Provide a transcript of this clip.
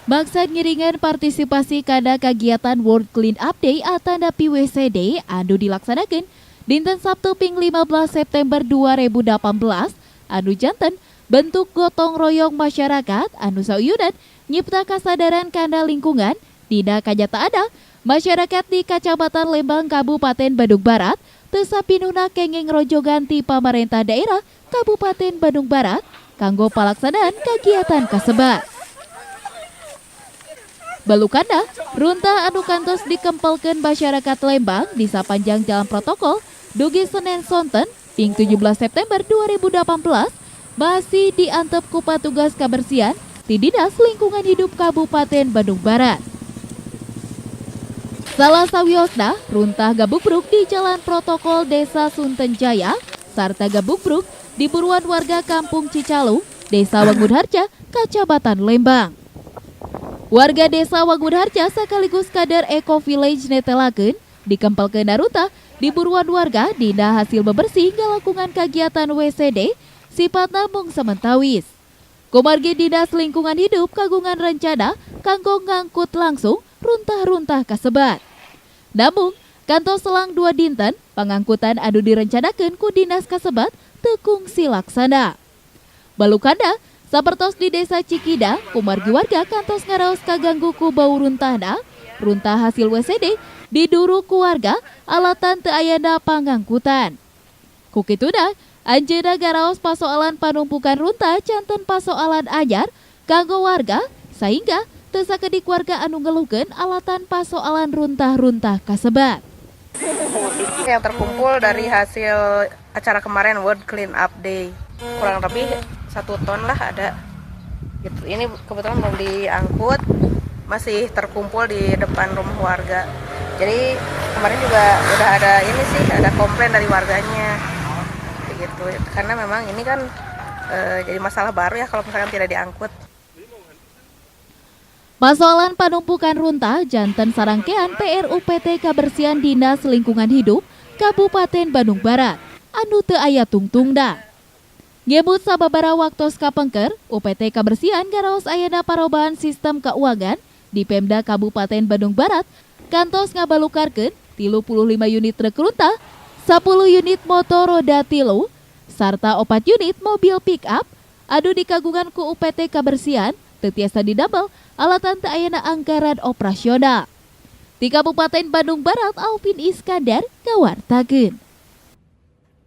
Maksad ngiringan partisipasi kana kagiatan World Clean Up Day atanapi WCD anu dilaksanakan dinten Sabtu ping 15 September 2018, anu janten bentuk gotong royong masyarakat anu sauyunan nyipta kasadaran kana lingkungan. Dina kanyataanna, masyarakat di Kacamatan Lembang, Kabupaten Bandung Barat teu sapinuhna kenging rojogan ti pamarentah daerah Kabupaten Bandung Barat kanggo palaksanaan kegiatan kasebat. Balukana, runtah anu kantos dikempelkeun masyarakat Lembang di sapanjang jalan protokol dugi Senin sonten ping 17 September 2018 masih diantep ku patugas kabersihan di Dinas Lingkungan Hidup Kabupaten Bandung Barat. Salah sawiosna, runtah gabugbrug di Jalan Protokol Desa Suntenjaya sarta gabugbrug di buruan warga Kampung Cicalung, Desa Wangunharja, Kacamatan Lembang. Warga Desa Wangunharja sekaligus kader Eco Village netelakeun dikempelkeun runtah di buruan warga dina hasil bebersih ngalakungan kegiatan WCD sifatna mung sementawis. Kumargi Dinas Lingkungan Hidup kagungan rencana kanggo ngangkut langsung runtah-runtah kasebat. Namun, kantos selang 2 dinten, pangangkutan anu direncanakeun ku dinas kasebat teu kungsi laksana. Balukanda, sapertos di Desa Cikida, kumargi warga kantos ngaraos kaganggu ku bau runtahna, runtah hasil WCD diduru ku warga alatan teu ayana pangangkutan. Ku kituna, anjeunna garaos pasoalan panumpukan runtah janten pasoalan anyar kanggo warga, sehingga teu sakedik warga anu ngeluhkeun alatan pasoalan runtah-runtah kasebat. Yang terkumpul dari hasil acara kemarin World Clean Up Day kurang lebih 1 ton lah ada gitu. Ini kebetulan belum diangkut, masih terkumpul di depan rumah warga. Jadi kemarin juga udah ada ini sih, ada komplain dari warganya begitu, karena memang ini kan jadi masalah baru ya kalau misalkan tidak diangkut. Pasoalan panumpukan runtah janten sarangkean PR UPT Kabersihan Dinas Lingkungan Hidup Kabupaten Bandung Barat anu teu aya tungtungna. Ngemut sababara waktos kapengker, UPT Kabersihan ngaraos ayana parobahan sistem keuangan di Pemda Kabupaten Bandung Barat kantos ngabalukarkeun 35 unit truk runtah, 10 unit motor roda 3, sarta 4 unit mobil pick up anu dikagungan ku UPT Kabersihan teu tiasa didamel alatan teu ayana anggaran operasional. Di Kabupaten Bandung Barat, Alvin Iskandar ngawartakeun.